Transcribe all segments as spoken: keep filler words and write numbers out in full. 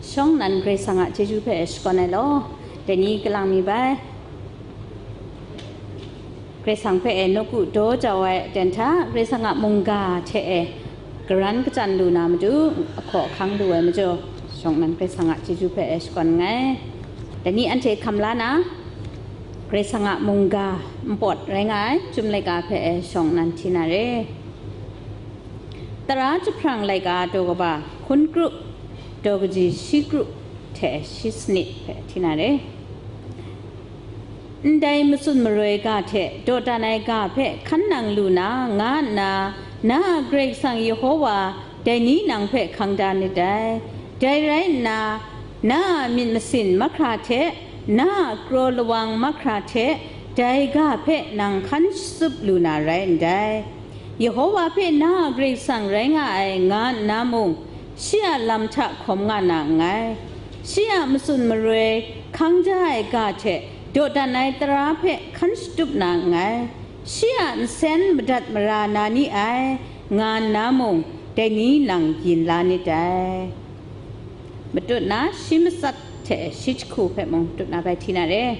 Shawng nnan Karai Kasang a chyeju hpe shakawn ai law, dai ni kalang mi bai. Karai Kasang hpe e nawku daw jau ai aten hta, Karai Kasang a mungga hte e karan kachyan lu na matu, ahkaw ahkang lu ai majaw, shawng nnan Karai Kasang a chyeju hpe e shakawn nngai. Dai ni anhte hkam la na, Karai Kasang a mungga npawt rai nga ai, Chyum laika hpe e shawng nnan hti na re. Tara jahprang laika daw kaba hkun kru, daw kaji shi kru hte shi sanit hpe hti na re. Ndai matsun maroi ga hte dawdan ai ga hpe hkan nang lu na, nga nna, na a Karai Kasang Yehowa dai ni nang hpe hkang da nit dai. Dai rai nna, na a myit masin mahkra hte, na a kraw lawang mahkra hte, dai ga hpe nang hkan shatsup lu na rai ndai. Yehowa hpe na a Karai Kasang rai nga ai, nga nna mung, shi a lam hta hkawm nga na nngai. Shi a matsun maroi hkang ja ai ga hte dawdan ai tara hpe hkan shatup na nngai. Shi a nsen madat mara na ni ai, nga nna mung, dai ni nang yin la nit dai. Matut na shi matsat hte shi jahku hpe mung tut na bai hti na re.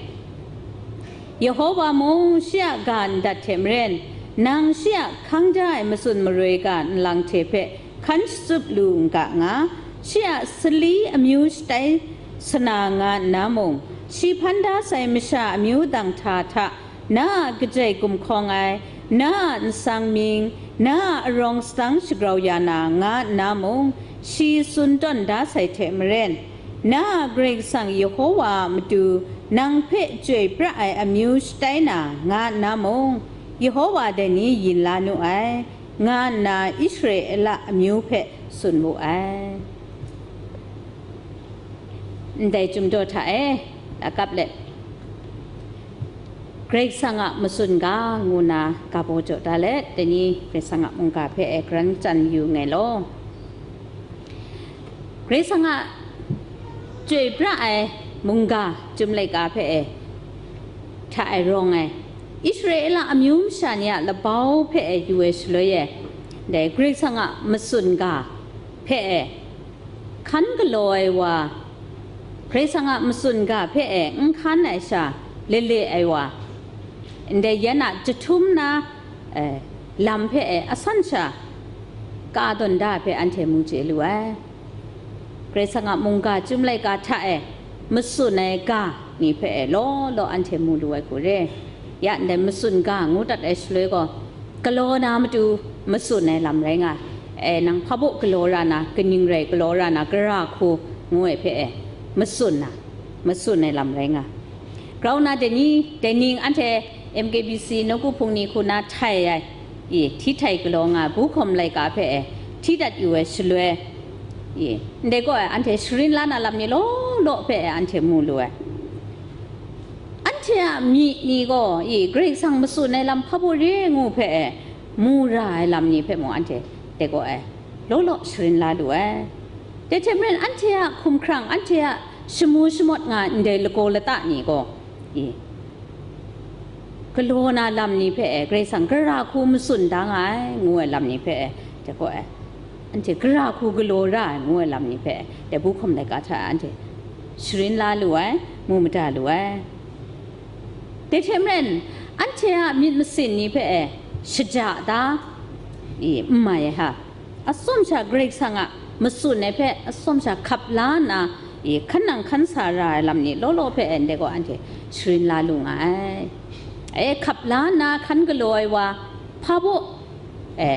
Yehowa mung shi a ga ndat hte maren, nang shi a hkang ja ai matsun maroi ga nlang hte hpe hkan shatsup lu n ga nga, shi a sali amyu shatai sana nga nna mung, shi hpan da sai masha amyu dang hta hta, na a kajai gumhkawng ai, na a nsang mying, na a arawng sadang shagrau ya na nga nna mung, shi tsun tawn da sai hte maren, na a Karai Kasang Yehowa a matu nang hpe chyoi pra ai amyu shatai na nga nna mung, Yehowa dai ni yin la nu ai, nga nna Israela amyu hpe tsun wu ai. Ndai Chyum daw hta e, lakap let, Karai Kasang a matsun ga ngu na ga baw jaw da let, dai ni Karai Kasang a mungga hpe e karan kachyan yu nngai law. Karai Kasang a chyoi pra ai mungga Chyum laika hpe e hta e rawng ai, Israela amyu masha ni a labau hpe e yu ai shaloi e, dai Karai Kasang a matsun ga hpe e hkan galaw ai wa, Karai Kasang a matsun ga hpe e n hkan ai sha lale ai wa, ndai yan a jahtum na, eh, lam hpe e asan sha ka tawn da ai hpe anhte mu chye lu ai. Karai Kasang a mungga Chyum laika hta e matsun ai ga ni hpe e law law anhte mu lu ai hku re. Ya ndai matsun ga ngu dat ai shaloi gaw, galaw na matu matsun ai lam rai nga ai. E, nang hpa baw galaw ra na, kaning rai galaw ra na, gara hku ngu ai hpe e, matsun na, matsun ai lam rai nga. Grau na dai ni, dai ning anhte M K B C nawku hpung ni hku na htai ai, i, hti htai galaw nga ai, buhkawm laika hpe e, hti dat yu ai shaloi, i, ndai gaw e, anhte sharin la na lam ni law law hpe e, anhte mu lu ai. Anhte a myi ni gaw, i, Karai Kasang matsun ai lam hpa baw re ngu hpe e, mu ra ai lam ni hpe mung anhte dai gaw e, law law sharin la lu ai. Dai hte maren anhte a hkumhkrang, anhte a shamu shamawt nga ai ndai lagaw lata ni gaw, i, galaw na lam ni hpe e, Karai Kasang gara hku matsun da nga ai, ngu ai lam ni hpe e, dai gaw e, anhte gara hku galaw ra ai, ngu ai lam ni hpe e, dai buhkawm laika hta e anhte sharin la lu ai, mu mada lu ai. Dai hte maren, anhte a myit masin ni hpe e shaja da, i, n mai ai ha. Atsawm sha Karai Kasang a matsun ai hpe atsawm sha hkap la nna, i, hkan nang hkan sa ra ai lam ni law law hpe e ndai gaw anhte sharin la lu nga ai. E, hkap la nna hkan galaw ai wa hpa baw, e,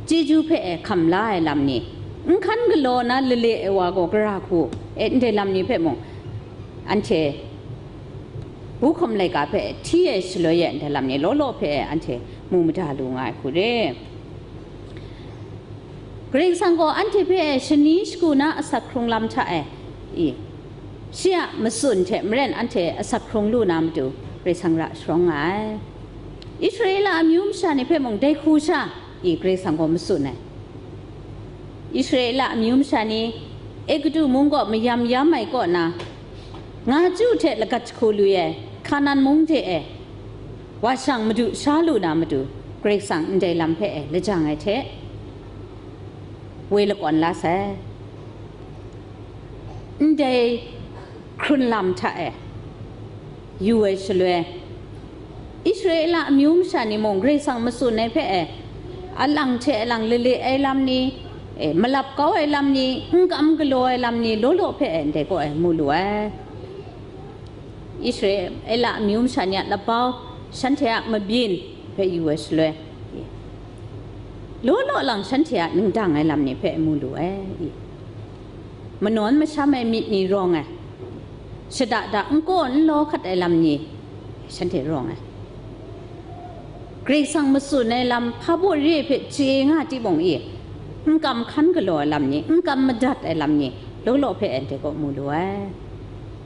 chyeju hpe e hkam la ai lam ni, n hkan galaw na lale ai wa gaw gara hku, e, ndai lam ni hpe mung, anhte buhkawm laika hpe hti ai shaloi e ndai lam ni law law hpe anhte mu mada lu nga ai hku re. Karai Kasang gaw anhte hpe shani shagu na asak hkrung lam hta e, i, shi a matsun hte maren anhte asak hkrung lu na matu Karai Kasang ra sharawng nga ai. Israela amyu masha ni hpe mung dai hku sha, i, Karai Kasang gaw matsun ai. Israela amyu masha ni Egutu mung kaw mayam yam ai kaw na, nga chyu hte lagat jahku lu ai Hkanan mung de e, wa shang madu sha lu na matu, Karai Kasang ndai lam hpe e lajang ai hte, woi lakawn la sai. Ndai hkrun lam hta e yu ai shaloi, Israela amyu masha ni mung Karai Kasang matsun ai hpe e, alang hte alang lale ai lam ni, e, malap kau ai lam ni, n kam galaw ai lam ni, law law hpe e ndai kaw e mu lu ai. Israela amyu masha ni a labau, shanhte a mabyin hpe yu ai shaloi, law law lang shanhte a ningdang ai lam ni hpe mu lu ai. Manawn masham ai myit ni rawng ai, shada da n kaw n law hkat ai lam ni shanhte rawng ai. Karai Kasang matsun ai lam hpa baw re ai hpe chye nga timung e, n kam hkan galaw ai lam ni, n kam madat ai lam ni, law law hpe ndai kaw mu lu ai.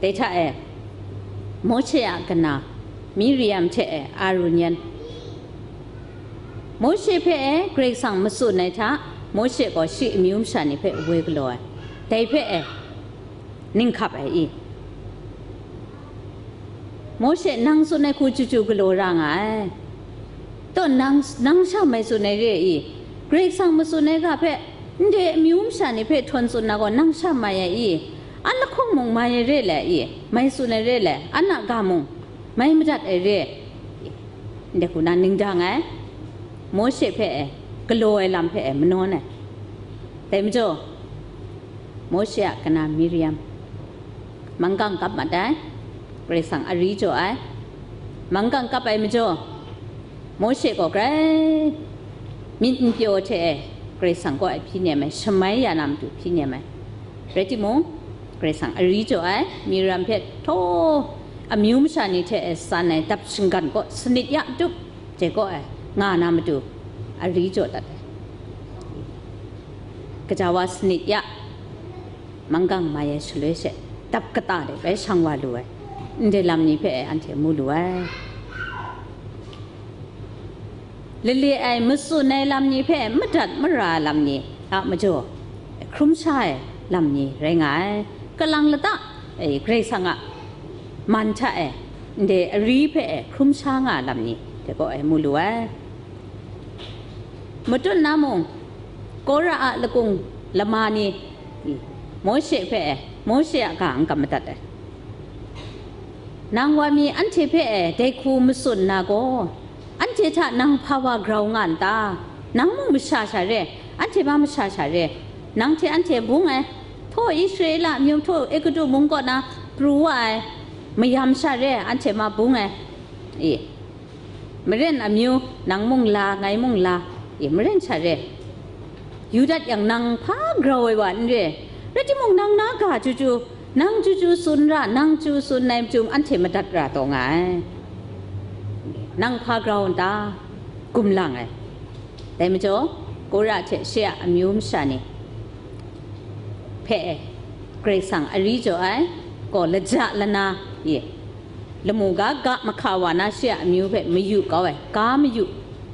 Dai hta e, Mawshe a kana, Miriam hte e Arun yan, Mawshe hpe e Karai Kasang matsun ai hta, Mawshe gaw shi amyu masha ni hpe woi galaw ai. Dai hpe e, ninghkap ai i? Mawshe nang tsun ai hku chyu chyu galaw ra nga ai. Taw, nang, nang sha mai tsun ai re i? Karai Kasang matsun ai ga hpe, ndai amyu masha ni hpe htawn tsun na gaw, nang sha mai ai i? An lahkawng mung mai ai re le i? Mai tsun ai re le? An a ga mung mai madat ai re? Ndai hku na ningdang ai, Mawshe hpe e, galaw ai lam hpe e manawn ai. Dai majaw, Mawshe a kana Miriam manggang kap mat ai, Karai Kasang ari jaw ai. Manggang kap ai majaw, Mawshe gaw grai myit n pyaw hte e Karai Kasang kaw e hpyi nem ai, shamai ya na matu hpyi nem ai. Rai timung, Karai Kasang ari jaw ai, Miriam hpe htaw amyu masha ni hte e tsan ai dap shinggan kaw sanit ya tup, je kaw e nga na matu ari jaw dat ai. Gaja wa sanit ya manggang mai ai shaloi she, dap kata de bai shang wa lu ai, ndai lam ni hpe anhte mu lu ai. Lale ai, matsun ai lam ni hpe madat mara ai lam ni a majaw, hkrum sha ai lam ni rai nga ai. Kalang lata e, Karai Kasang a man hta e, ndai ari hpe e hkrum sha nga ai lam ni, dai kaw e mu lu ai. Matut na mung, Kora a lakung lama ni, Mawshe hpe e, Mawshe a ga n kam madat ai. Nang wa mi anhte hpe e dai hku matsun na gaw, anhte hta nang hpa wa grau nga n ta? Nang mung masha sha re, anhte ma masha sha re, nang hte anhte bung ai, htaw Israela amyu htaw Egutu mung kaw na pru wa ai mayam sha re, anhte ma bung ai, e, maren amyu, nang mung la, ngai mung la, e, maren sha re. Yu dat yang nang hpa grau ai wa n re, rai timung, nang na ga chyu chyu, nang chyu chyu tsun ra, nang chyu tsun ai machyum anhte madat ra taw nga ai. Nang hpa grau n ta? Gumlang ai. Dai majaw, Kora hte shi a amyu masha ni hpe e, Karai Kasang ari jaw ai, gaw laja lana, e, lamu ga ga mahka wa na shi a amyu hpe mayu kau ai, ga mayu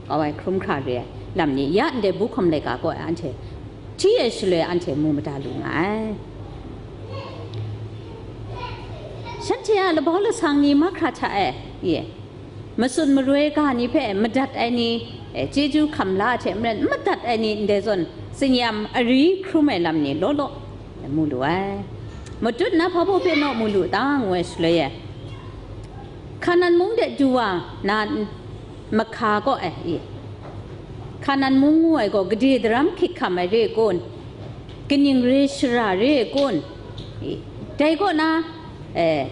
kau ai hkrum hkra re ai lam ni, ya ndai bu hkawm laika kaw e anhte hti ai shaloi anhte mu mada lu nga ai. Shanhte a labau lasang ni mahkra hta e, e, matsun maroi ga ni hpe madat ai ni, e, chyeju hkam la hte maren madat ai ni ndai zawn, tsinyam ari hkrum ai lam ni law law mu lu ai. Matut na hpa baw hpe naw mu lu ta, ngu ai shaloi e, Hkanan mung de du wa na n-, mahka kaw e, e, Hkanan mung ngu ai gaw gade daram hkyit hkam ai re kun? Kaning re shara re kun? E, dai kaw na, e,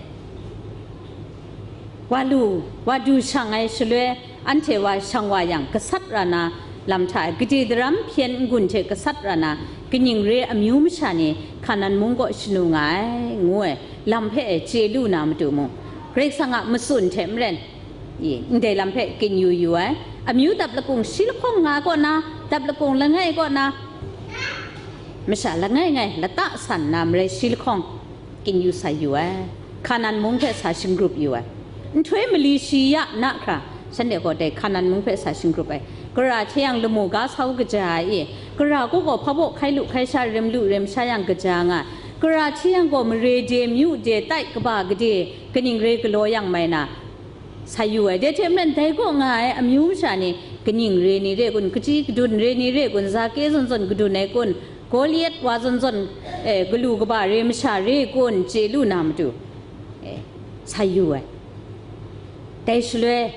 wa lu, wa du shang ai shaloi, anhte wa shang wa yang, gasat ra na lam hta e gade daram hpyen n-gun hte gasat ra na, kaning re amyu masha ni Hkanan mung kaw shanu nga ai, ngu ai lam hpe e chye lu na matu mung, Karai Kasang a matsun hte maren, e, ndai lam hpe ginyu yu ai. Amyu dap lakung shi lahkawng nga kaw na, dap lakung langai kaw na, masha langai ngai lata san na marai shi lahkawng ginyu sa yu ai. Hkanan mung hpe sa shinggrup yu ai. Nhtoi mali shi ya na hkra, shanhte gaw dai Hkanan mung hpe sa shinggrup ai. Gara hte yang lamu ga sau kaja ai e, gara gaw gaw hpa baw hkai lu hkai sha, rem lu rem sha yang kaja nga ai. Gara hte yang gaw mare de, myu de, tai kaba gade, kaning re galaw yang mai na, sa yu ai. Dai hte maren dai kaw nga ai amyu masha ni, kaning re ni re kun, kachyi kadun re ni re kun, zake zawn zawn kadun ai kun, Goliat wa zawn zawn, eh, galu kaba re masha re kun chye lu na matu, eh, sa yu ai. Dai shaloi,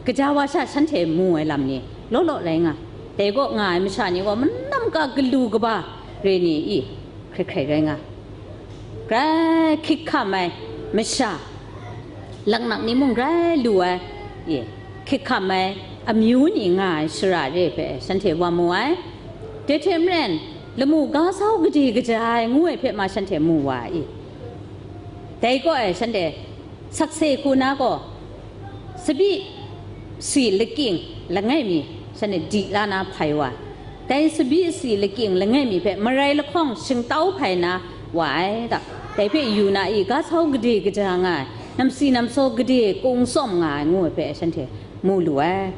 kaja wa sha shanhte mu ai lam ni law law rai nga. Dai kaw nga ai masha ni gaw manam ka galu kaba re ni i, hkrai hkrai rai nga. Grai hkyik hkam ai masha, laknak ni mung grai lu ai, ye, hkyik hkam ai amyu ni nga ai shara re hpe shanhte wa mu ai. Dai hte maren, lamu ga sau gade kaja ai ngu ai hpe ma shanhte mu wa ai. Dai kaw e shanhte sakse hku na gaw, tsabyi si lakying langai mi shanhte di la na hpai wa. Dai tsabyi si lakying langai mi hpe marai lahkawng shingtau hpai na wa ai ta. Dai hpe yu na i, ga sau gade kaja nga ai, namsi namsaw gade kung tsawm nga ai ngu ai hpe shanhte mu lu ai.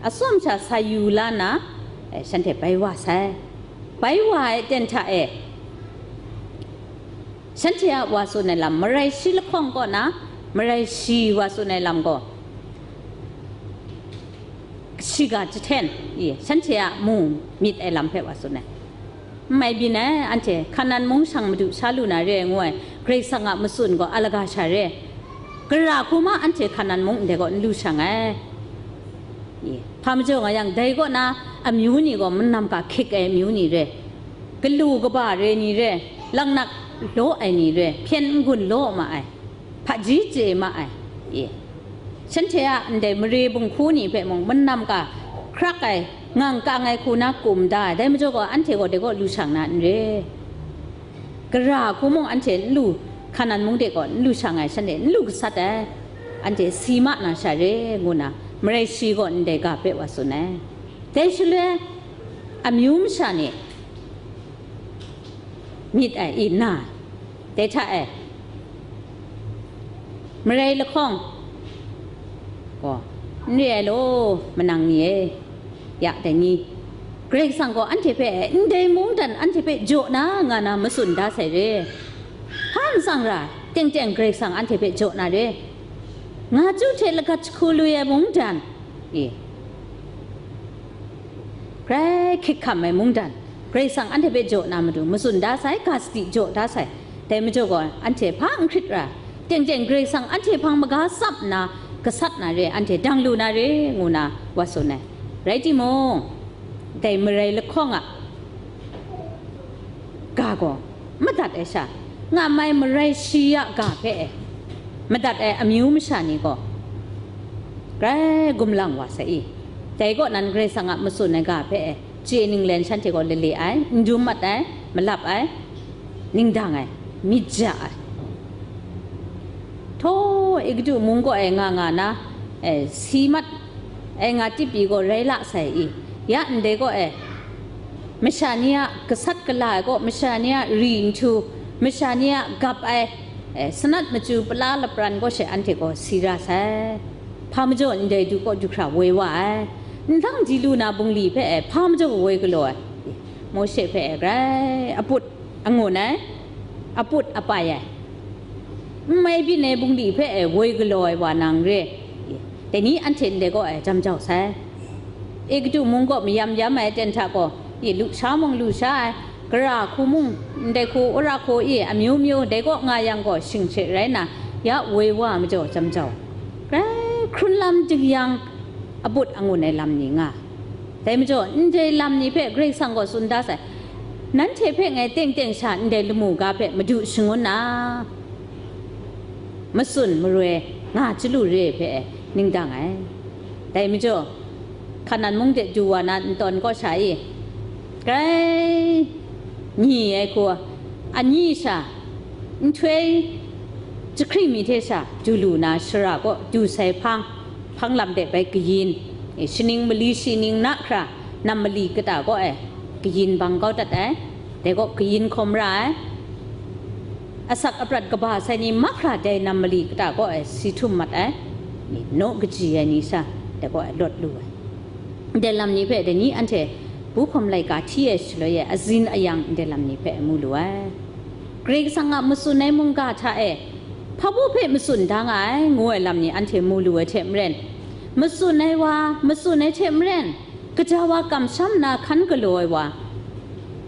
Atsawm sha sa yu la na, eh, shanhte bai wa sai. Bai wa ai aten hta e, shanhte a wa tsun ai lam, marai shi lahkawng kaw na, marai shi wa tsun ai lam gaw, shiga jahten, i, shanhte a mu myit ai lam hpe wa tsun ai. N mai byin ai, anhte Hkanan mung shang madu sha lu na re ai ngu ai, Karai Kasang a matsun gaw alaga sha re. Gara hku ma anhte Hkanan mung ndai kaw n lu shang ai. I, hpa majaw nga yang, dai kaw na amyu ni gaw manam ka hkyik ai amyu ni re, galu kaba re ni re, laknak law ai ni re, hpyen n-gun law ma ai, hpaji chye ma ai. I, shanhte a ndai mare bunghku ni hpe mung manam ka hkrak ai, ngang kang ai hku na kum da ai, dai majaw gaw anhte gaw dai kaw lu shang na n re. Gara hku mung anhte n lu, Hkanan mung de gaw n lu shang ai, shanhte n lu gasat ai, anhte si ma na sha re, ngu na marai shi gaw ndai ga hpe wa tsun ai. Dai shaloi, amyu masha ni myit ai i na, dai hta e, marai lahkawng gaw, n re ai law, manang ni e, ya dai ni, Karai Kasang gaw anhte hpe ndai mungdan anhte hpe jaw na nga na matsun da sai re. Hpa n tsang ra, teng teng Karai Kasang anhte hpe jaw na re. Nga chyu hte lagat jahku lui ai mungdan, e, grai hkyik hkam ai mungdan, Karai Kasang anhte hpe jaw na matu matsun da sai, ga sadi jaw da sai. Dai majaw gaw, anhte hpa n hkrit ra, teng teng Karai Kasang anhte hpang maga tsap nna gasat na re, anhte dang lu na re, ngu na wa tsun ai. Rai timung, dai marai lahkawng a ga gaw, madat ai sha, nga mai marai shi a ga hpe e, madat ai amyu masha ni gaw, grai gumlang wa sai i. Dai kaw nan Karai Kasang a matsun ai ga hpe e, chye ninglen shanhte gaw lale ai, n dum mat ai, malap ai, ningdang ai, myit ja ai. Htaw, Egutu mung kaw e nga nga na, e, si mat ai nga tip pyi gaw rai la sai i. Ya ndai kaw e, masha ni a gasat gala ai kaw, masha ni a ri nhtu, masha ni a gap ai, e, sanat machyu pala lapran kaw she anhte gaw si ra sai. Hpa majaw ndai du kaw du hkra woi wa ai. Ndang di lu na bungli hpe e, hpa majaw woi galaw ai. Mawshe hpe e grai aput angun ai, aput apai ai, n mai byin ai bungli hpe e woi galaw ai wa nang re. Dai ni anhte ndai kaw e jam jau sai. Egutu mung kaw mayam yam ai ten hta gaw, i, lusha mung lusha ai, gara hku mung, ndai hku, wora hku, i, amyu myu, dai kaw nga yang gaw, shing she rai na, ya woi wa majaw jam jau. Grai hkrun lam dingyang aput angun ai lam ni nga. Dai majaw, ndai lam ni hpe Karai Kasang gaw tsun da sai, nanhte hpe ngai teng teng sha ndai lamu ga hpe madu shangun na, matsun maroi nga chyalu re hpe ningdang ai. Dai majaw, Hkanan mung de du wa na ntawn kaw sha i, grai nyi ai hku, anyi sha, nhtoi jahkring mi hte sha du lu na shara kaw du sai hpang, hpang lam de bai kayin, e, shaning mali shi ning na hkra nam mali kata kaw e kayin bang kau dat ai, dai kaw kayin hkawm ra ai. Asak aprat kaba sai ni mahkra dai nam mali kata kaw e si htum mat ai, ni naw kaji ai ni sha dai kaw e lawt lu ai. Ndai lam ni hpe dai ni anhte bu hkawm laika hti ai shaloi e azin ayang ndai lam ni hpe mu lu ai. Karai Kasang a matsun ai mungga hta e, hpa baw hpe matsun da nga ai, ngu ai lam ni anhte mu lu ai hte maren, matsun ai wa, matsun ai hte maren, kaja wa kamsham nna hkan galaw ai wa,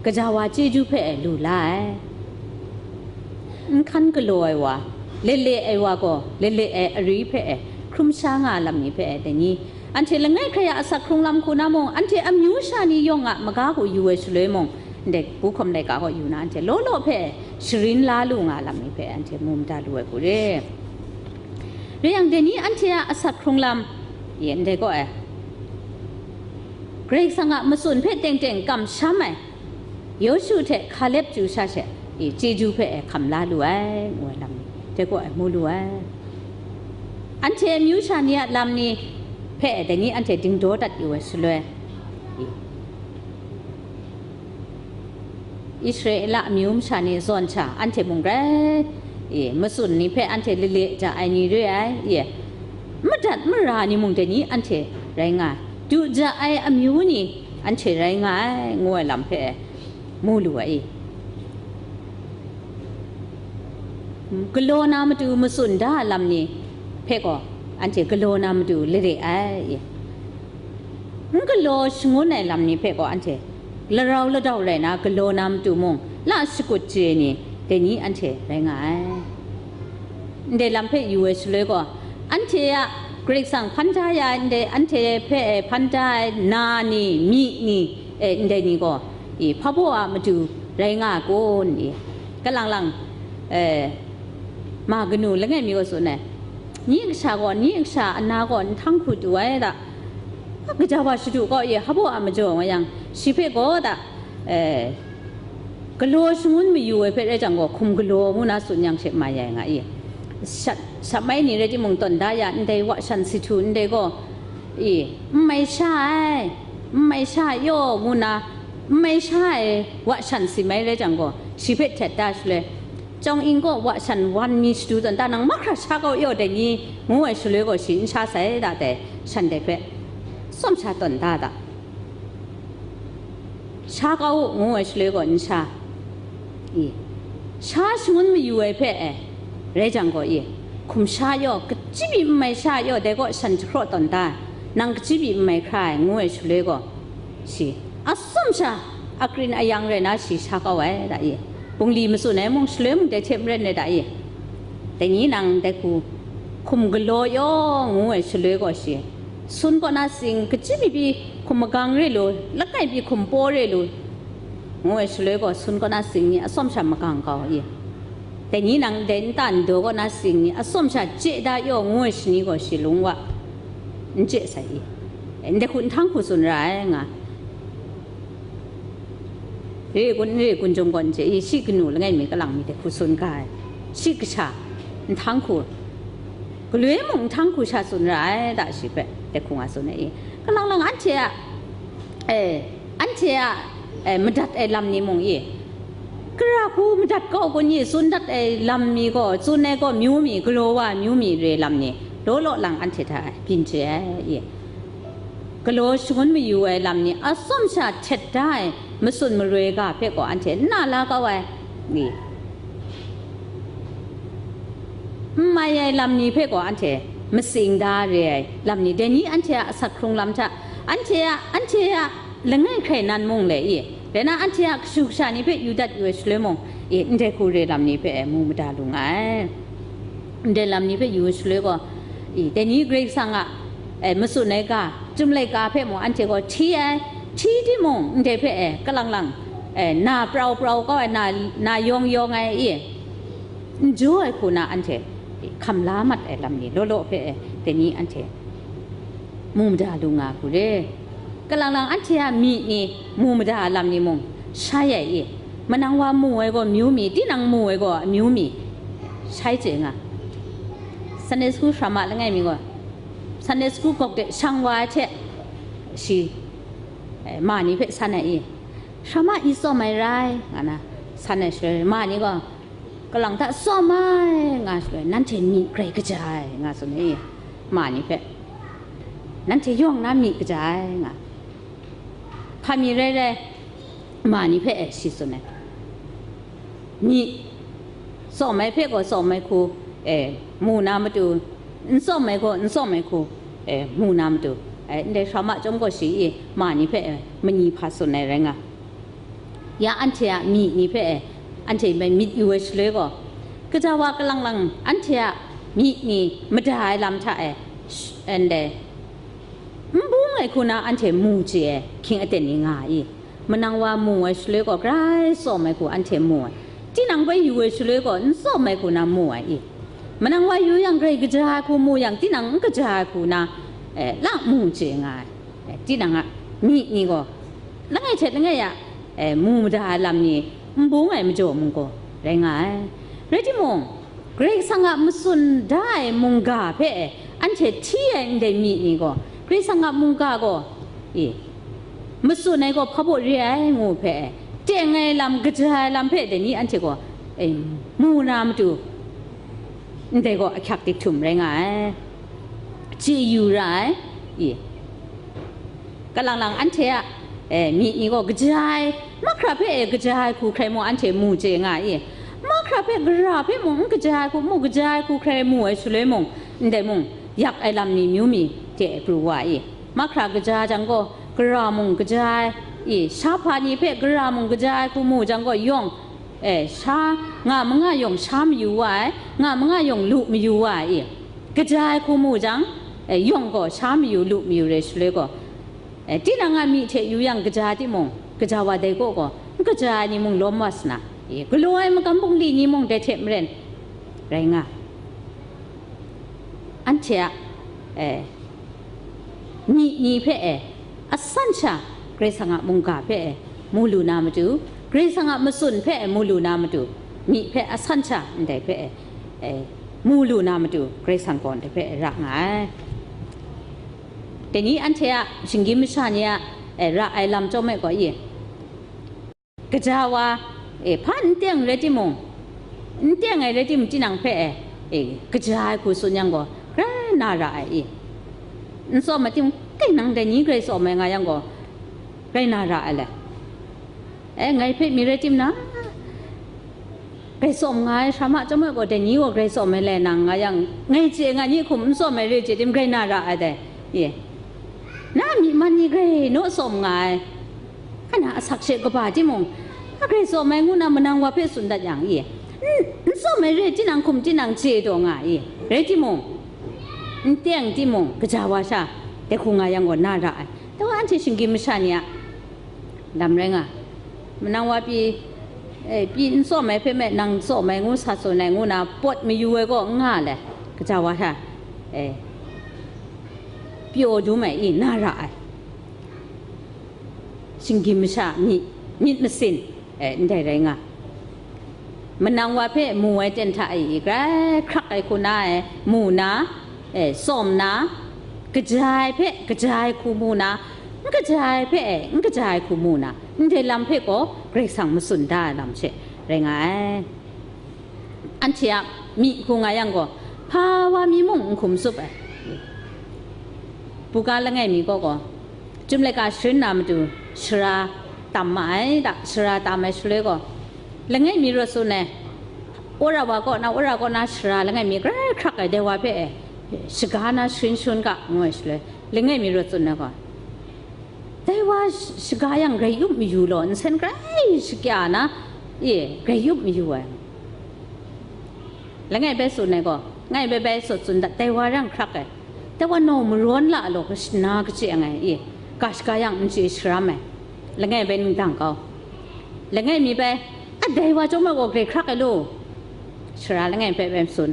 gaja wa chyeju hpe e lu la ai. N hkan galaw ai wa, lale ai wa gaw lale ai ari hpe e hkrum sha nga ai lam ni hpe e dai ni, anhte langai hkrai a asak hkrung lam hku na mung, anhte amyu sha ni yawng a maga hku yu ai shaloi mung, ndai bu hkawm laika gaw yu na, anhte law law hpe e sharin la lu nga ai lam ni hpe e anhte mu mada lu ai hku re. Rai yang, dai ni anhte a asak hkrung lam, ye ndai gaw e, Karai Kasang a matsun hpe teng teng kamsham ai, Yawshu hte Hkalep chyu sha she, i, chyeju hpe e hkam la lu ai, ngu ai lam ni, dai gaw e mu lu ai. Anhte amyu sha ni a lam ni hpe e dai ni anhte dingdaw dat yu ai shaloi, i, Israela amyu masha ni zawn sha, anhte mung rai, i, matsun ni hpe anhte lale ja ai ni re ai, i, madat mara ni mung dai ni anhte rai nga ai, du ja ai amyu ni anhte rai nga ai, ngu ai lam hpe mu lu ai. Galaw na matu matsun da ai lam ni hpe gaw, anhte galaw na matu lare ai. N galaw shangun ai lam ni hpe gaw, anhte larau ladau rai na galaw na matu mung, la shakut chye ni, dai ni anhte rai nga ai. Ndai lam hpe yu ai shaloi gaw, anhte a Karai Kasang hpan da ya ai ndai, anhte hpe hpan da ai na ni, myi ni, e, ndai ni gaw, i, hpa baw a matu rai nga ai kun, i, kalang lang, e, ma kanu langai mi gaw tsun ai, ni kasha gaw, ni kasha ana gaw nhtang hku du ai da, gaja wa shadu kau ye, hpa baw a majaw nga yang, shi hpe gaw da, e, galaw shangun mayu ai hpe rai jang gaw, hkum galaw ngu na tsun yang she ma ya nga i. Shat, shat mai ni rai timung, tawn da ya ndai wa shan si htu ndai gaw, i, n mai sha ai, n mai sha yaw ngu na, n mai sha ai wa shan si mai rai jang gaw, shi hpe htet da shaloi, Chyawng Ing gaw wa shan wan mi shadu tawn da, nang mahkra sha kau yaw dai ni, ngu ai shaloi gaw, shi n sha sai da dai, shan dai hpe tsawm sha tawn da da. Sha kau u, ngu ai shaloi gaw n sha. I, sha shangun mayu ai hpe e, rai jang gaw, i, hkum sha yaw, kachyi pyi n mai sha yaw, dai gaw shan jahkraw tawn da, nang kachyi pyi n mai hkra ai, ngu ai shaloi gaw, shi, atsawm sha, akrin ayang rai na shi sha kau ai da, i, bungli matsun ai mung, shaloi mung dai hte maren rai da, i, dai ni nang dai hku hkum galaw yaw, ngu ai shaloi gaw, shi, sun kaw na sing, kachyi pyi pyi hkum magang re lu, langai pyi hkum paw re lu, ngu ai shaloi gaw, sun kaw na sing ni atsawm sha magang kau i. Dai ni nang dai nta ndaw kaw na sing ni atsawm sha chye da yaw, ngu ai shani gaw, shi lung wa, n chye sai i. Ndai hku nhtang hku tsun ra ai nga. Re kun, re kun jawng gaw n chye i, shi kanu langai mi kalang mi dai hku tsun ga ai. Shi kasha, nhtang hku, galoi mung nhtang hku sha tsun ra ai da, shi hpe dai hku nga tsun ai i. Kalang lang anhte a, e, anhte a, e, madat ai lam ni mung i, gara hku madat kau kun i, tsun dat ai lam mi gaw, tsun ai gaw myu mi, galaw wa ai myu mi re lam ni, law law lang anhte hta byin chye ai i. Galaw shangun mayu ai lam ni atsawm sha htet da ai matsun maroi ga hpe gaw anhte n na la kau ai ni, n mai ai lam ni hpe gaw anhte matsing da re ai lam ni, dai ni anhte a asak hkrung lam hta, anhte a, anhte a langai hkrai nan mung le i, dai na anhte a kashu kasha ni hpe yu dat yu ai shaloi mung i, ndai hku re lam ni hpe mu mada lu nga ai. Ndai lam ni hpe yu ai shaloi gaw, i, dai ni Karai Kasang a, e, matsun ai ga, Chyum laika hpe mung anhte gaw hti ai, hti timung, ndai hpe, e, kalang lang, e, na prau prau kau ai, na, na yawng yawng ai, i, n jaw ai hku na anhte hkam la mat ai lam ni law law hpe, e, dai ni anhte mu mada lu nga hku re. Kalang lang anhte a myi ni mu mada ai lam ni mung shai ai i, manang wa mu ai gaw myu mi, tinang mu ai gaw amyu mi, shai chye nga. Sunday school hkra ma langai mi gaw, Sunday school gawk de shang wa ai hte, shi, eh, ma ni hpe san ai i, "Hkra ma i tsawm ai rai," nga na san ai shaloi, ma ni gaw, "Kalang hta tsawm ai," nga shaloi, "Nanhte myi grai kaja ai," nga tsun ai i, ma ni hpe, "Nanhte yawng na myi kaja ai," nga. Hpa mi rai rai, ma ni hpe, eh, shi tsun ai. Myi tsawm ai hpe gaw tsawm ai hku, eh, mu na matu, n tsawm ai gaw n tsawm ai hku, eh, mu na matu, eh, ndai hkra ma chyawm gaw shi i, ma ni hpe, eh, mani hpa tsun ai rai nga. Ya anhte a myi ni hpe e, anhte myit yu ai shaloi gaw, gaja wa kalang lang anhte a myi ni mada ai lam hta e, sh-, ndai, n bung ai hku na anhte mu chye ai hkying aten ni nga ai i? Manang wa mu ai shaloi gaw, grai tsawm ai hku anhte mu ai. Tinang bai yu ai shaloi gaw, n tsawm ai hku na mu ai i? Manang wa yu yang, grai kaja ai hku mu yang, tinang n kaja ai hku na, eh, la mu chye nga ai. Eh, tinang a myi ni gaw, langai hte langai a, eh, mu mada ai lam ni n bung ai majaw mung gaw rai nga ai. Rai timung, Karai Kasang a matsun da ai mungga hpe anhte hti ai ndai myi ni gaw, Karai Kasang a mungga gaw, e, matsun ai gaw hpa baw re ai ngu hpe, teng ai lam, kaja ai lam hpe dai ni anhte gaw, e, mu na matu, ndai gaw ahkyak dik htum rai nga ai, chye yu ra ai, e. Kalang lang anhte a, e, myi ni gaw kaja ai, mahkra hpe e kaja ai hku hkrai mung anhte mu chye nga i? Mahkra hpe gara hpe mung n kaja ai hku mu, kaja ai hku hkrai mu ai shaloi mung, ndai mung, yak ai lam mi myu mi de pru wa i? Mahkra kaja jang gaw, gara mung kaja ai, i, sha hpa ni hpe gara mung kaja ai hku mu jang gaw, yawng, e, sha nga manga yawng sha mayu wa ai, nga manga yawng lu mayu wa ai i? Kaja ai hku mu jang, e, yawng gaw sha mayu lu mayu re shaloi gaw, e, tinang a myi hte yu yang kaja timung, gaja wa dai kaw gaw, n kaja ai ni mung lawm wa sa na, e, galaw ai magam bungli ni mung dai hte maren rai nga. Anhte a, e, myi ni hpe e, asan sha Karai Kasang a mungga hpe e, mu lu na matu, Karai Kasang a matsun hpe e, mu lu na matu, myi hpe asan sha ndai hpe e, e, mu lu na matu, Karai Kasang gaw ndai hpe e ra nga ai. Dai ni anhte a shinggyim masha ni a, e, ra ai lam chyawm e gaw i? Kaja wa, e, hpa n teng rai timung, n teng ai rai timung, tinang hpe, e, e, kaja ai hku tsun yang gaw, grai na ra ai i? N tsawm ai timung, tinang dai ni grai tsawm ai nga yang gaw, grai na ra ai le. E, ngai hpe mi rai tim na, grai tsawm nga ai, hkra ma chyawm ai gaw, dai ni gaw grai tsawm ai le nang nga yang, ngai chye nga ni hkum n tsawm ai re chye tim, grai na ra ai dai, e. Na myi man ni grai naw tsawm nga ai. Kana asak she kaba timung, a grai tsawm ai ngu na manang wa hpe tsun dat yang i? N, n tsawm ai re tinang hkum tinang chye taw nga i? Rai timung, n teng timung, gaja wa sha, dai hku nga yang gaw na ra ai. Tawa anhte shinggyim masha ni a lam rai nga. Manang wa pyi, e, pyi n tsawm ai hpe me, nang tsawm ai ngu sa tsun ai ngu na pawt mayu ai gaw n nga le, gaja wa sha, e, pyaw dum ai i? Na ra ai. Shinggyim masha myit, myit masin, e, ndai rai nga. Manang wa hpe mu ai ten hta e, grai hkrak ai hku na e, mu na, e, tsawm na, kaja ai hpe kaja ai hku mu na, n kaja ai hpe e, n kaja ai hku mu na, ndai lam hpe gaw Karai Kasang matsun da ai lam she rai nga ai. Anhte a myi hku nga yang gaw, hpa wa mi mung n hkum tsup ai. Buga langai mi gaw gaw, Chyum laika sharin na matu shara tam ma ai da, shara tam ai shaloi gaw, langai mi rawt tsun ai, wora wa kaw na, wora kaw na shara langai mi grai hkrak ai, dai wa hpe e, shaga na sharin sharin ga, ngu ai shaloi, langai mi rawt tsun ai gaw, dai wa sh-, shaga yang grai yup mayu law, nsen grai shakya na, e, grai yup mayu ai. Langai bai tsun ai gaw, ngai bai bai sut tsun dat, dai wa rang hkrak ai. Dai wa naw marawn la law, kashana kachye ai, e, ga shaga yang n chye sharam ai. Langai bai ningdang kau. Langai mi bai, a, dai wa chyawm ai gaw grai hkrak ai law, shara langai bai bai tsun.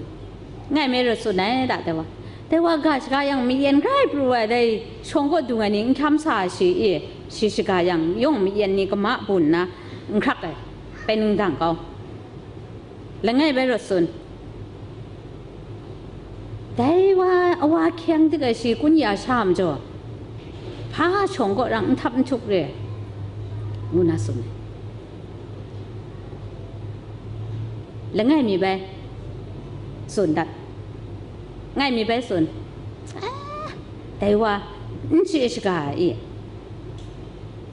Ngai me rawt tsun ai da, dai wa. Dai wa ga shaga yang mayen grai pru ai, dai shawng kaw dung ai ni n hkyam sa ai shi, e, shi shaga yang yawng mayen ni kama bun nna n hkrak ai, bai ningdang kau. Langai bai rawt tsun. Dai wa, a wa hkyeng dik ai shi kun ya sha majaw, hpa shawng kaw rang n htap n htuk re, ngu na tsun ai. Langai mi bai tsun dat. Ngai mi bai tsun. Ah, dai wa n chye shaga ai.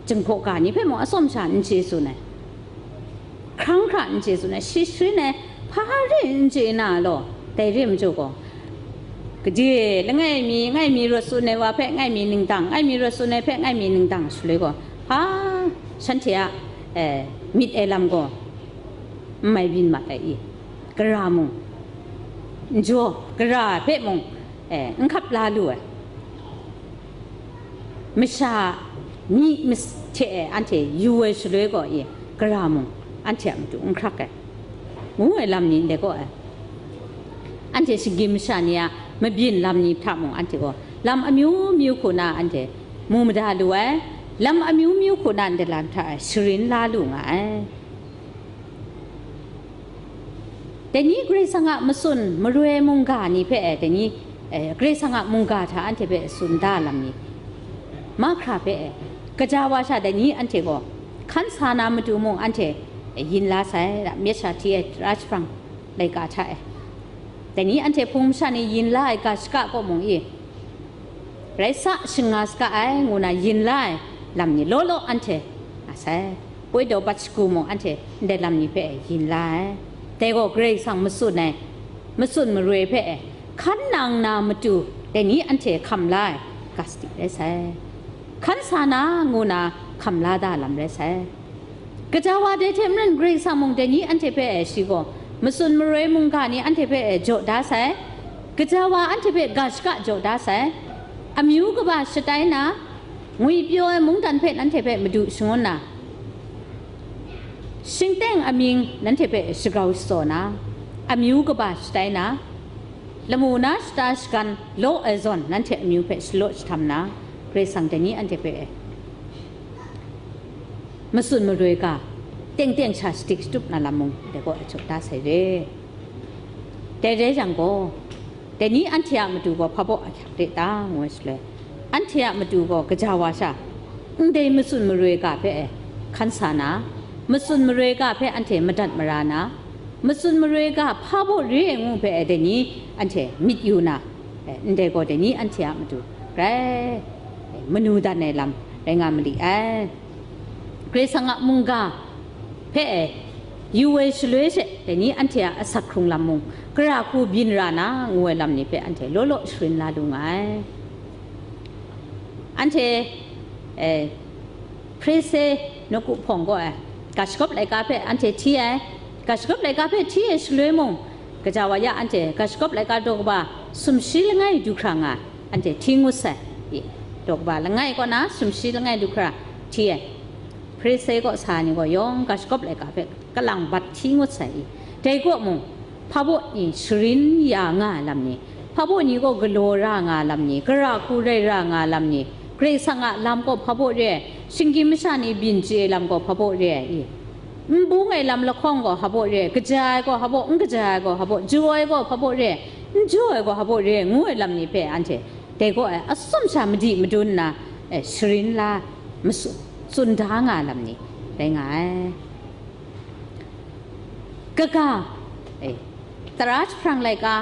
Jinghpaw ga ni hpe mung atsawm sha n chye tsun ai. Hkrang hkra n chye tsun ai, shi sharin ai, hpa rin n chye na law, dai re ai majaw gaw, gade langai mi, ngai mi rawt tsun ai wa hpe ngai mi ningdang, ngai mi rawt tsun ai hpe ngai mi ningdang shaloi gaw, hpa shanhte a eh, myit ai lam gaw n mai byin mat ai i, gara mung, n jaw, gara hpe mung, eh, n hkap la lu ai. Masha myi mas-, hte e anhte yu ai shaloi gaw i, gara mung anhte a matu n hkrak ai, ngu ai lam ni ndai gaw ai. Anhte shinggyim masha ni a mabyin lam ni hta mung anhte gaw lam amyu myu hku na anhte mu mada lu ai, lam amyu myu hku na ndai lam hta e sharin la lu nga ai. Dai ni Karai Kasang a matsun maroi mungga ni hpe, dai ni, eh, Karai Kasang a mungga hta anhte hpe tsun da lam ni mahkra hpe, eh, gaja wa sha dai ni anhte gaw hkan sa na matu mung anhte, eh, yin la sai, da, myit sha hti ai tara jahprang laika hta e. Dai ni anhte hpung masha ni yin la ai ga shaka kaw mung i, rai sa, shing nga saga ai, ngu na yin la ai lam ni law law anhte nga sai. Poi daw bat shagu mung anhte ndai lam ni hpe yin la ai. Dai gaw Karai Kasang matsun ai, matsun maroi hpe hkan nang na matu, dai ni anhte hkam la ai ga sadi rai sai. Hkan sa na, ngu na hkam la da lam rai sai. Gaja wa dai hte maren Karai Kasang mung dai ni anhte hpe shi gaw matsun maroi mungga ni anhte hpe jaw da sai. Gaja wa anhte hpe ga shaka jaw da sai. Amyu kaba shatai na, ngwipyaw ai mungdan hpe nanhte hpe madu shangun na, shingteng amying nanhte hpe shagrau shatsaw na, amyu kaba shatai na, lamu na shata shagan law ai zawn nanhte amyu hpe shalaw jahtam na, Karai Kasang dai ni anhte hpe matsun maroi ga teng teng sha shadik shatup na lam mung dai gaw a jaw da sai re. Dai rai yang gaw, dai ni anhte a matu gaw hpa baw ahkyak re ta, ngu ai shaloi, anhte a matu gaw gaja wa sha, ndai matsun maroi ga hpe hkan sa na, matsun maroi ga hpe anhte madat mara na, matsun maroi ga hpa baw re ai ngu hpe dai ni anhte myit yu na, ndai gaw dai ni anhte a matu grai manu dan ai lam rai nga ma li ai. Karai Kasang a mungga hpe e yu ai shaloi she, dai ni anhte a asak hkrung lam mung, gara hku byin ra na, ngu ai lam ni hpe anhte law law sharin la lu nga ai. Anhte, e, Hprise nawku hpawng gaw ai, ga shagawp laika hpe anhte hti ai, ga shagawp laika hpe hti ai shaloi mung, gaja wa ya anhte ga shagawp laika daw kaba sumshi langai du hkra nga ai, anhte hti ngut sai, i, daw kaba langai kaw na sumshi langai du hkra hti ai. Hprise kaw sa ni gaw yawng ga shagawp laika hpe kalang bat hti ngut sai i, dai kaw mung, hpa baw ni sharin ya nga ai lam ni, hpa baw ni gaw galaw ra nga ai lam ni, gara hku rai ra nga ai lam ni, Karai Kasang a lam gaw hpa baw re ai, shinggyim masha ni byin chye ai lam gaw hpa baw re ai i, n bung ai lam lahkawng gaw hpa baw re ai, kaja ai gaw hpa baw, n kaja ai gaw hpa baw, jaw ai gaw hpa baw re ai, n jaw ai gaw hpa baw re ai, ngu ai lam ni hpe anhte dai gaw ai atsawm sha madi madun nna, e, sharin la, matsun, tsun da nga ai lam ni rai nga ai. Kaga, e, tara jahprang laika,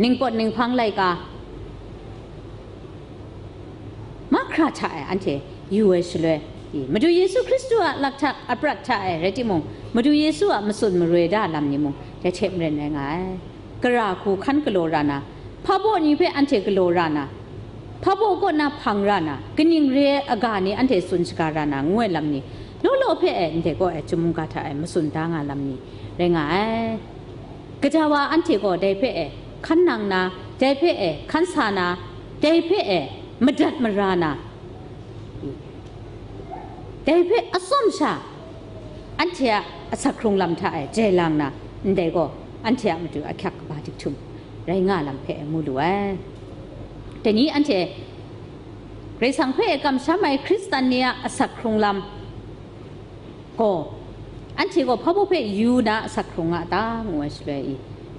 ningpawt ninghpang laika, mahkra hta e anhte yu ai shaloi, i, Madu Yesu Hkristu a lakhtak aprat hta e rai timung, Madu Yesu a matsun maroi da lam ni mung, dai hte maren rai nga ai. Gara hku hkan galaw ra na, hpa baw ni hpe anhte galaw ra na, hpa baw kaw na hpang ra na, kaning re ai aga ni anhte tsun shaga ra na, ngu ai lam ni, law law hpe e ndai kaw e chyum mungga hta e matsun da nga lam ni rai nga ai. Gaja wa anhte gaw dai hpe e hkan nang na, dai hpe e hkan sa na, dai hpe e madat mara na, dai hpe atsawm sha anhte a asak hkrung lam hta e jai lang na, ndai gaw anhte a matu ahkyak kaba dik htum rai nga lam hpe mu lu ai. Dai ni anhte Karai Kasang hpe kamsham ai Hkristan ni a asak hkrung lam gaw, anhte gaw hpa baw hpe yu na asak hkrung nga ta, ngu ai shaloi i,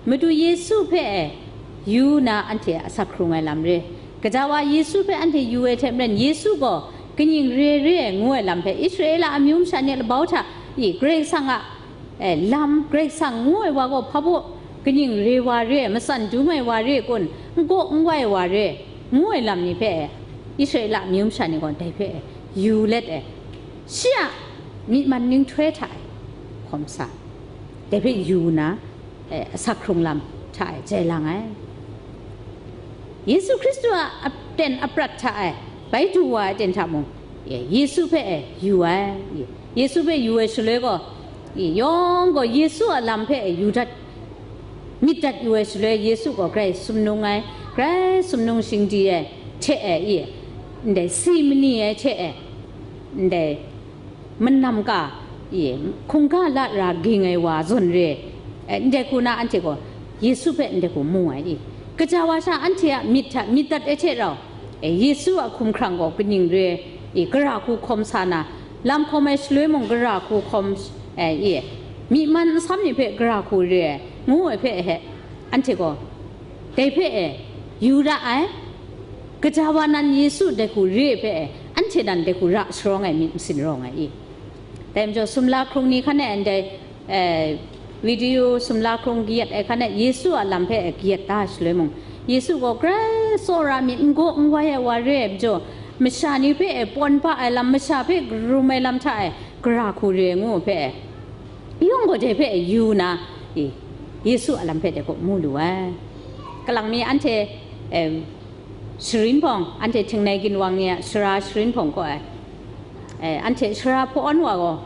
Madu Yesu hpe yu na anhte asak hkrung ai lam re. Gaja wa Yesu hpe anhte yu ai hte maren, Yesu gaw kaning re re ai ngu ai lam hpe Israela amyu masha ni a labau hta i, Karai Kasang a, e, lam, Karai Kasang ngu ai wa gaw hpa baw kaning re wa re ai, matsan dum ai wa re ai kun, n gaw n wai wa re ai, ngu ai lam ni hpe e, Israela amyu masha ni gaw dai hpe e yu let ai, shi a myi man ninghtoi hta e hkawm sa, dai hpe yu na, e, asak hkrung lam hta e jai lang ai. Yesu Hkristu a aten aprat hta e bai du wa ai aten hta mung, e, Yesu hpe e yu ai, e, Yesu hpe yu ai shaloi gaw, i, yawng gaw Yesu a lam hpe yu dat, myit dat yu ai shaloi, Yesu gaw grai sumnung ai, grai sumnung shingdi ai hte e, i, ndai si mani ai hte e, ndai manam ka, i, hkungga la ra ging ai wa zawn re, e, ndai hku na anhte gaw Yesu hpe ndai hku mu ai, i, kaja wa sha anhte a myit hta myit dat ai hte rau, e, Yesu a hkumhkrang gaw kaning re, i, gara hku hkawm sa na, lam hkawm ai shaloi mung gara hku hkawm, e, i, myi man nsam ni hpe gara hku re ai, ngu ai hpe he, anhte gaw dai hpe e yu ra ai. Kaja wa nan Yesu dai hku re ai hpe e, anhte nan dai hku ra sharawng ai myit masin rawng ai i. Dai majaw, sumla hkrung ni hkan e ndai, eh, video sumla hkrung kayat ai hkan e Yesu a lam hpe e kayat da ai shaloi mung, Yesu gaw grai tsawra myit n gaw n wai ai wa re ai majaw, masha ni hpe e pawn ba ai lam, masha hpe karum ai lam hta e gara hku re ai ngu ai hpe e, yawng gaw dai hpe e yu na, i, Yesu a lam hpe dai gaw mu lu ai. Kalang mi anhte, em, sharin hpawng, anhte htingnai ginwang ni a sara sharin hpawng kaw ai, e, anhte sara hpawn wa gaw,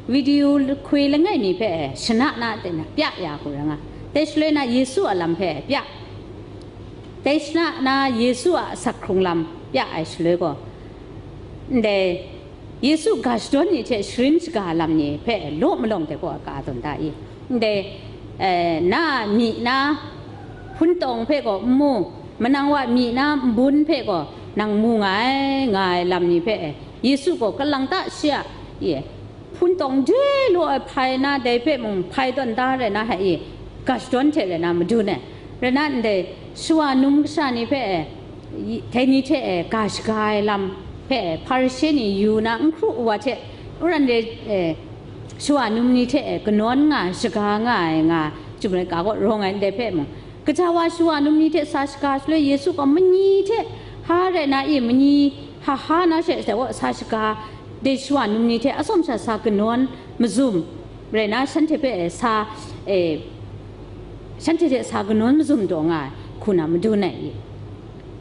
video hkui langai mi hpe e shana na teng na pya ya hku ra nga. Dai shaloi na Yesu a lam hpe pya. Dai shana na Yesu a asak hkrung lam pya ai shaloi gaw, ndai Yesu ga shadawn ni hte sharin shaga lam ni hpe law malawng dai gaw ka tawn da i? Ndai, eh, na a myi na hpun tawng hpe gaw n mu, manang wa myi na nbun hpe gaw nang mu nga ai, nga ai lam ni hpe e, Yesu gaw kalang ta shi a, i, hpun tawng de law ai hpai na, dai hpe mung hpai tawn da rai na, hai i, ga shadawn hte rai na madun ai. Rai na ndai, shawa num kasha ni hpe e, i, dai ni hte e ga shaga ai lam hpe e, Hparishe ni yu na n hkru wa hte, ran re, e, shawa num ni hte e kanawn nga ai, shaga nga ai nga, chyum laika kaw rawng ai ndai hpe mung, kaja wa shawa num ni hte sa shaga shaloi Yesu gaw manyi hte ha rai na i, manyi ha ha na she, sa wa sa shaga, dai shawa num ni hte atsawm sha sa kanawn mazum rai na, shanhte hpe sa, e, shanhte hte sa kanawn mazum taw nga ai hku na madun ai i?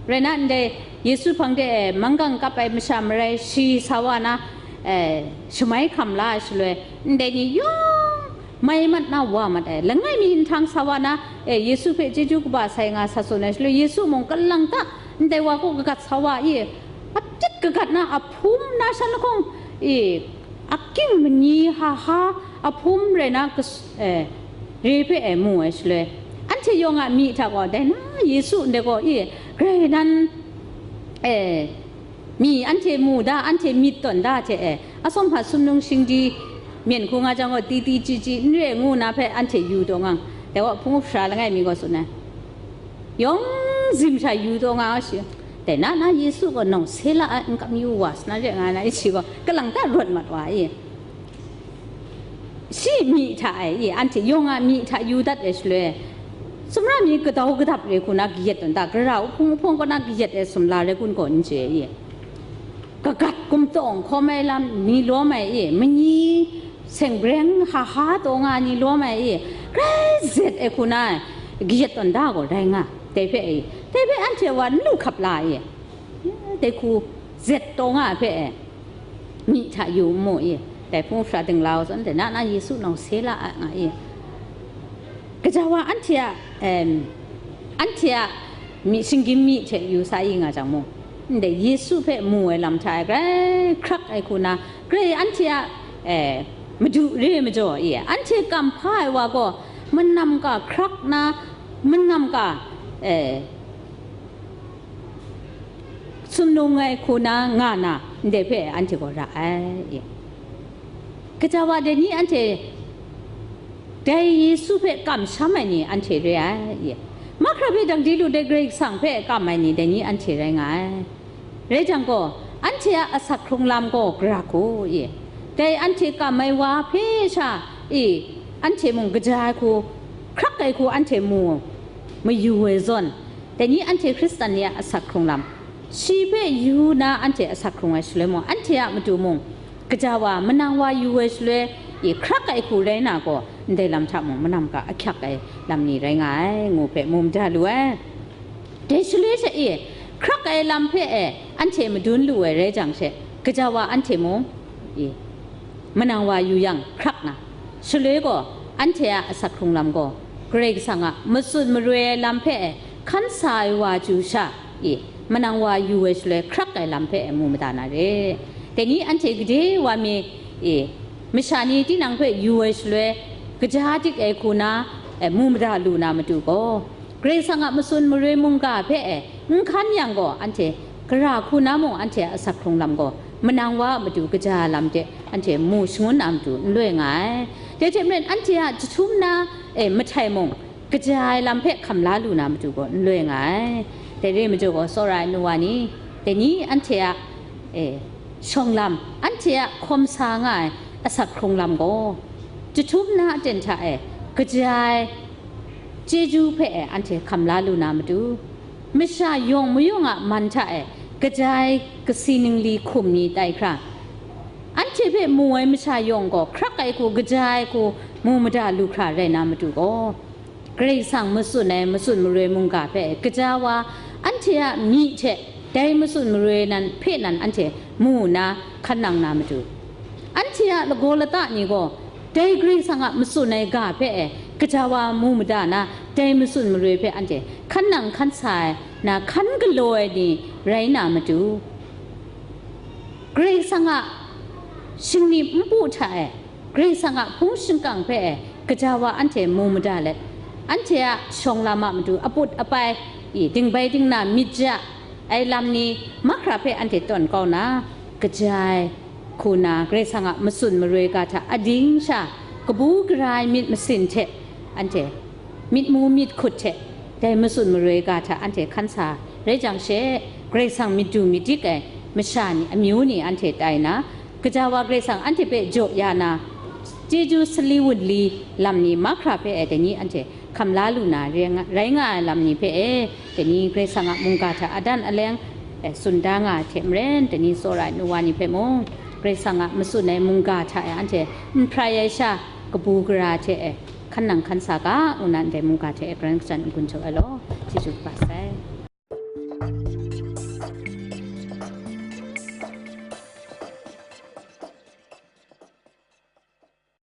Rai na ndai Yesu hpang de, e, manggang kap ai masha marai shi sa wa na, e, shamai hkam la ai shaloi, ndai ni yawng mai mat na wa mat ai, langai mi nhtang sa wa na, e, Yesu hpe chyeju kaba sai nga sa tsun ai shaloi, Yesu mung kalang ta ndai wa kaw kagat sa wa i, atit kagat na ahpum na shan lahkawng i, aking manyi ha ha ahpum rai na kas-, e, re hpe e mu ai shaloi, anhte yawng a myi hta gaw dai na Yesu ndai gaw i, grai nan, e, myi anhte mu da, anhte myit tawn da hte e, atsawm hpa sumnung shingdi myen hku nga jang gaw, titi chyi chyi n re ngu na hpe anhte yu taw ngang, dai wa hpung up sara langai mi gaw tsun ai. Yawng zim sha yu taw nga shi, dai na na Yesu gaw nawng se la ai, n kam yu wa sa na re nga na, i shi gaw kalang ta rawt mat wa i? Shi myi hta e i, anhte yawng a myi hta yu dat ai shaloi, sumra mi kadau kadap re hku na kayat tawn da, gara uhpung uhpawng kaw na kayat ai sumla rai kun gaw n chye i? Kagat gumtawng hkawm ai lam ni lawm ai i, manyi seng breng ha ha taw nga ni lawm ai i, grai zet ai hku na kayat tawn da gaw rai nga, dai hpe i, dai hpe anhte wa n lu hkap la i? Dai hku zet taw nga ai hpe e, myi hta yu n mu i? Dai hpung shara dinglau zawn de, na na Yesu nawng se la ai nga i? Gaja wa anhte a, em, anhte a myi, shinggyim myi hte yu sa i nga jang mung, ndai Yesu hpe mu ai lam hta e grai hkrak ai hku na, grai anhte a, e, madu re majaw i, anhte kamhpa ai wa gaw manam ka hkrak na, manam ka, e, sumnung ai hku na nga na, ndai hpe anhte gaw ra ai. Gaja wa dai ni anhte, dai Yesu hpe kamsham ai ni anhte re ai. Mahkra hpe dang di lu dai Karai Kasang hpe kam ai ni dai ni anhte rai nga ai. Rai jang gaw, anhte a asak hkrung lam gaw gara hku i? Dai anhte kam ai wa hpe sha i, anhte mung kaja ai hku, hkrak ai hku anhte mu mayu ai zawn, dai ni anhte Hkristan ni a asak hkrung lam, shi hpe yu na anhte asak hkrung ai shaloi mung, anhte a matu mung, kaja wa, manang wa yu ai shaloi i hkrak ai hku rai na gaw, ndai lam hta mung manam ga ahkyak ai lam ni rai nga ai, ngu hpe mu mada lu ai. Dai shaloi she i, hkrak ai lam hpe e anhte madun lu ai rai jang she, kaja wa anhte mung i, manang wa yu yang hkrak na, shaloi gaw anhte a asak hkrung lam gaw Karai Kasang a matsun maroi ai lam hpe hkan sa ai wa chyu sha e, manang wa yu ai shaloi hkrak ai lam hpe mu mada na re. Dai ni anhte gade wa mi e, masha ni tinang hpe yu ai shaloi kaja dik ai hku na, e, mu mada lu na matu gaw, Karai Kasang a matsun maroi mungga hpe e n hkan yang gaw, anhte gara hku na mung anhte a asak hkrung lam gaw manang wa a matu kaja lam de anhte mu shangun na matu n loi nga ai. Dai hte maren anhte a jahtum na e mahtai mung kaja ai lam hpe hkam la lu na matu gaw n loi nga ai. Dai re ai majaw gaw, tsawra ai nu wa ni, dai ni anhte a, e, shawng lam, anhte a hkawm sa nga ai asak hkrung lam gaw, jahtum na aten hta e kaja ai chyeju hpe e anhte hkam la lu na matu, masha yawng mayawng a man hta e kaja ai kasi ningli hkum ni tai hkra, anhte hpe mu ai masha yawng gaw hkrak ai hku, kaja ai hku mu mada lu hkra rai na matu gaw, Karai Kasang matsun ai matsun maroi mungga hpe gaja wa anhte a myi hte dai matsun maroi nan hpe nan anhte mu nna hkan nang na matu. Anhte a lagaw lata ni gaw dai Karai Kasang a matsun ai ga hpe e gaja wa mu mada na, dai matsun maroi hpe anhte hkan nang hkan sa ai na, hkan galaw ai ni rai na matu. Karai Kasang a shingni npu hta e, Karai Kasang a hpung shingkang hpe e gaja wa anhte mu mada let, anhte a shawng lam a matu aput apai, i, dingbai dingna myit ja ai lam ni mahkra hpe anhte tawn kau na, kaja ai hku na, Karai Kasang a matsun maroi ga hta ading sha kabu gara ai myit masin hte anhte myit mu myit hkut hte dai matsun maroi ga hta anhte hkan sa rai jang she, Karai Kasang myit du myit dik ai masha ni, amyu ni anhte tai na, gaja wa Karai Kasang anhte hpe jaw ya na, chyeju sali wunli lam ni mahkra hpe e dai ni anhte hkam la lu na rai nga, rai nga ai lam ni hpe e, dai ni Karai Kasang a mungga hta adan aleng, e, tsun da nga ai hte maren, dai ni tsawra ai nu wa ni hpe mung, Karai Kasang a matsun ai mungga hta e anhte n hprai ai sha, kabu gara hte e hkan nang hkan sa ga, ngu na ndai mungga hte e Karai Kasang n gun jaw ai law, chyeju kaba sai.